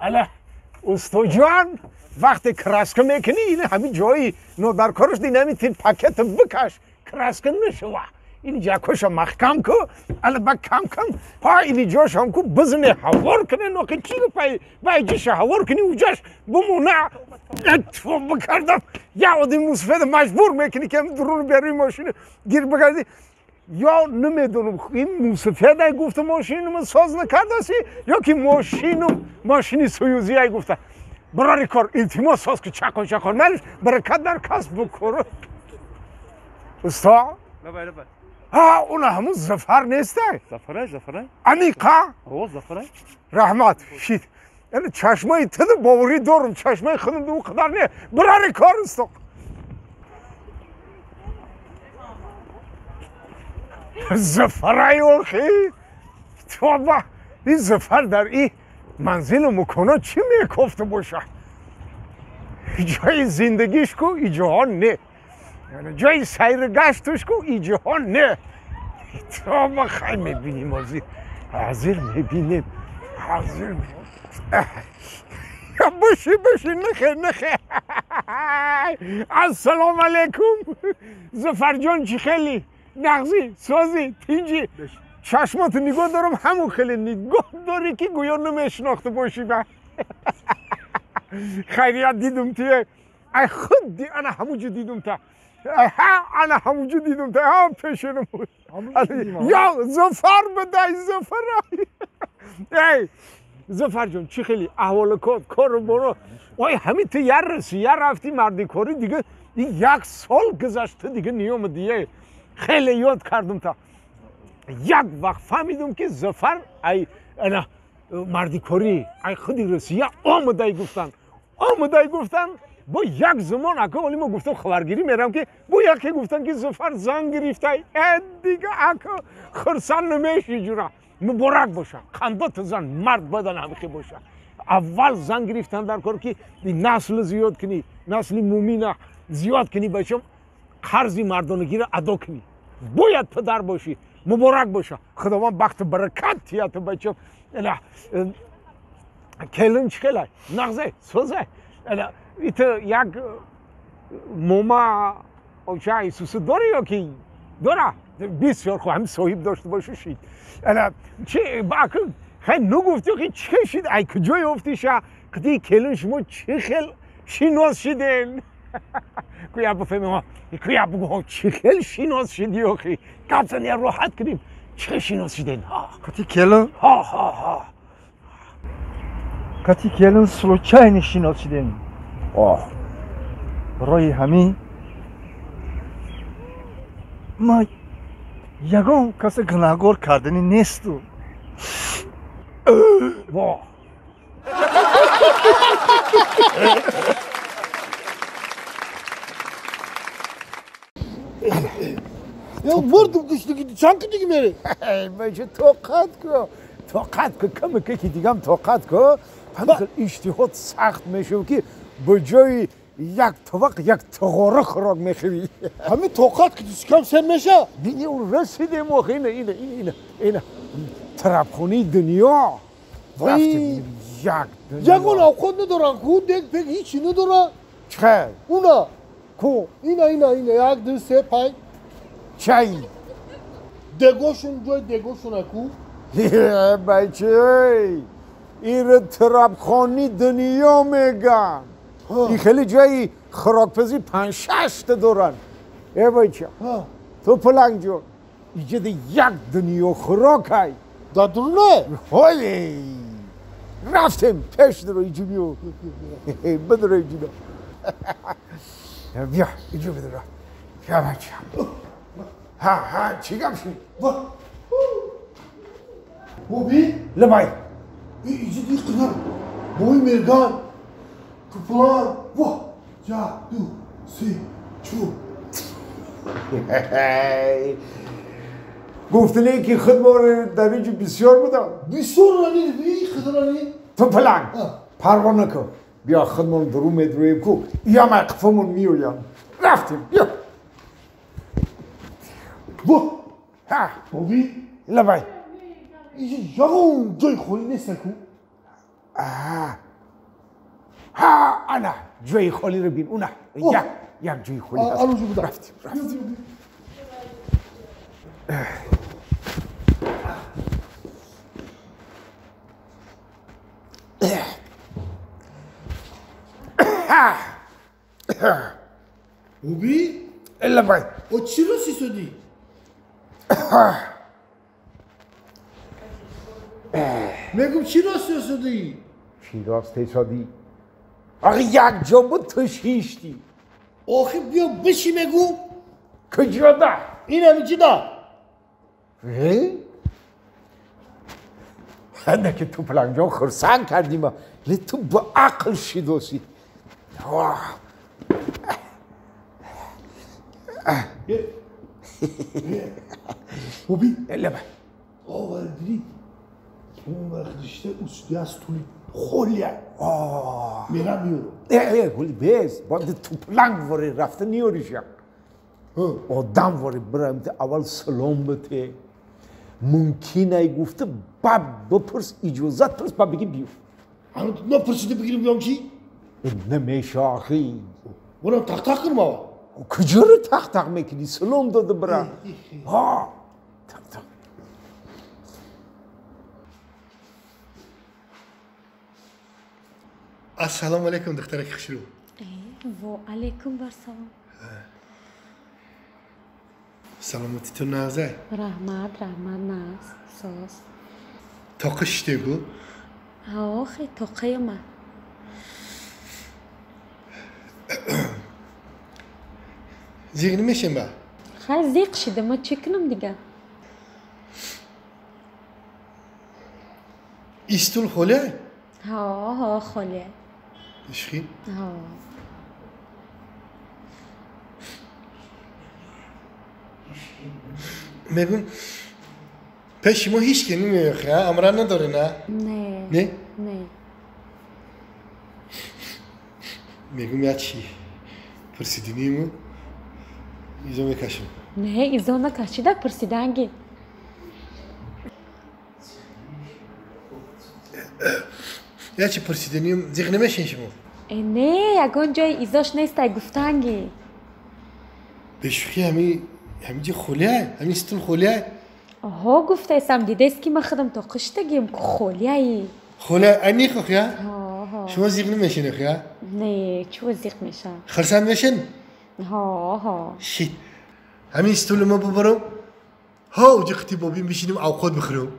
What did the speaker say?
Ала устод ҷон, вақте краска мекунӣ, ин ҳамин ҷои нодаркораш динами тин пакет бикаш, краска нашава. Ин ҷакоша маҳкам ку, ала ба кам кам ҳа ини ҷошам ку бизне ҳавор куне, ноқи чӣ пай бай ҷиша ҳавор кунӣ, уҷаш бумона. Тоба кардам, як одами мусафеда маҷбур мекунӣ, ки дурун берӯи мошина гир бигардӣ. Ё намедонам, ин мусафедай гуфта мошинама соз накардаси, ё ки мошину мошини союзияй гуфта. Барори кор, илтимос, соз ки чақон чақон малиш, баракат дар касб букор. Усто, ҳа, уна ҳамун Зафар нестай? Зафарай, Зафарай. Аниқа? О, Зафарай. Раҳмат, шит. Яъне чашмаи тиди боварӣ дорам, чашмаи худам ӯ қадар не. Барори кор, усто. Зафарай охи, тоба, ин Зафар дар и манзилу муконо чӣ мекофта боша? Ҷои зиндагиш ку иҷоҳон не, ҷои сайру гаштуш ку иҷоҳон не. Тоба, хай мебинем, ҳозир, ҳозир мебинем, ҳозир. Биши, биши, нахе, нахе. Ассалому алайкум, Зафарҷон, чӣ хели нағзи, сози, тинҷи? Чашмоту нигоҳ дорам, ҳамон хеле нигоҳ дорӣ, ки гӯё намешинохта бошӣ. Ба хайрият дидум тие, ай худди ана ҳамуҷо дидум та, ҳа, ана ҳамуҷо дидум та, ҳа, пешинам. Ё Зафар бидай, Зафарай. Эй Зафарҷон, чӣ хели аҳволи кор, кору боро? Ой, ҳамин ту як Русия рафтӣ мардикорӣ, дига як сол гузашта, дига ниёмадие. Хеле ёд кардум та, як вақт фаҳмидум, ки Зафар ай ана мардикорӣ ай худи Русия омадай гуфтан, омадай гуфтан. Бо як замон ака оли мо гуфтам, хабаргирӣ мерам, ки бо яке гуфтан, ки Зафар зан гирифтай. Э, дига ака хурсанд намеши ҷура. Муборак боша, қандота зан мард бадан ҳамихе боша. Аввал зан гирифтан дар кор, ки насл зиёд кунӣ, насли мумина зиёд кунӣ, бачам, қарзи мардонагиро адо кунӣ, бояд падар бошӣ. Муборак боша, Худованд бахту баракат тияту, бачам. Келин чӣ хелай, нағзе, созе? Ито як мома оча Исусу дорӣ ё ки дора? Бисёр хуб, ҳамин соҳиб дошта бошу шид. Чи бак хай нугуфтӣ ки чӣ шид, ай куҷо ёфтиша? Қити келин шумо чӣ хел шинос шиден? Куя бифаҳмем, куя бугу, чӣ хел шинос шидӣ охи? Гапзан, я роҳат кунем. Чӣ хел шинос шиден? Қати келин? Ҳа, ҳа, ҳа. Қати келин случайно шинос шидем. Барои ҳамин ма ягон каса гунаҳгор кардани несту. Во. Я мурдум гушнагӣ, чанд ки дига мере? Бача, тоқат ку, тоқат ку, каме ки дигам тоқат ку. Ҳамин хел иштиҳод сахт мешав, ки ба ҷои як товақ як тағора хӯрок мехӯрӣ. Ҳамин тоқат ки шикам сер меша. Бини, расидем охи, ина, ина, ина, ина тарабхонаи дунё рафтем, як дунё. Ягон авқот надорам ку, дег пег ҳичи надора. Чӣ? Уна. Ку? Ина, ина, ина, як, ду, се, панҷ. Чай? Дегошун, ҷои дегошуна ку. Бача, ира тарабхони дунё меган. Ин хеле ҷои хӯрокпазӣ панҷ шашта доранд. Э бача, ту палангҷон, иҷода як дунё хӯрокай. Дар дуруне? Ҳой, рафтем, пеш дуро, иҷо биё, бидро, иҷо биё, иҷо бидро. Бия, бача. Ҳа, ҳа, чӣ гап шуд? Боби? Лабай. Иҷо ди қадар бои мерган, куплан, во, як, ду, се, чор. Гуфтане ки худ дар инҷо бисёр будам. Бисёр рани, қадарани. Ту паланг, парво накун, биё, худмон дуру медруем ку, иям қифомон меоям. Рафтем, биё. Во. Ҳа. Боби? Лабай. Ягон ҷои холӣ неста ку. ها انا جوی خالی رو بین اونه یک جوی خالی هست. رفتیم رفتیم. بوبی؟ الا باید او چی رو سی سودی؟ میگم چی راست سودی؟ چی راست سودی؟ آخه یک جا بود تو شیشتی. آخه بیا بشی میگو. کجا ده؟ این همینجی ده. نه که تو پلنگ جان خرسند کردیم ولی تو با عقل شیدوسی. بوبی لبه آور دیدی اون وقت دیشته اصولی از توی خولیه میرم میورم. گلی بیز باید تو پلنگ واری رفته نیوریش آدم واری برم اول سلام بده ممکنه گفته بعد بپرس اجازت پرس بعد بگی بیو. هنوز نپرسیده بگیریم بیام چی؟ نمیشه آخی. برم تق تق کنم آقا. کجا رو تق تق میکنی؟ سلام داده برم. ها تق تق. السلام علیکم دخترک خوشرو. و علیکم بر سلام. سلامتی تو نازه. رحمت رحمت ناز ساز. تاقه شده گو؟ آخه تاقه ما. زیغ نمیشم با؟ خیلی زیغ شده ما چه کنم دیگه؟ ایستول خوله؟ ها ها خوله. عشقی؟ ها. میگم پیش ما هیچ که نمیاد امرا نداره نه؟ نه نه؟ نه. میگم یا چی؟ پرسیدنیمو ایزو میکشم. نه ایزو نکشیده پرسیدنگی. یا چی پرسیدنیم زیغ نمیشین شما؟ نه یگان جای ایزاش نیست ای گفتنگی. به شوخی همینجا خولیه همین ستون خولیه. آها گفته ایسم دیده است که من خودم تا قشتگیم که خولیه ای. خولیه انی خوخیه؟ ها. شما زیغ نمیشین خوخیه؟ نه چو زیغ میشم. خرسند میشین؟ ها ها. شیت همین ستون ما ببرم ها اوجی خطی بابیم بشینیم اوقات بخورم.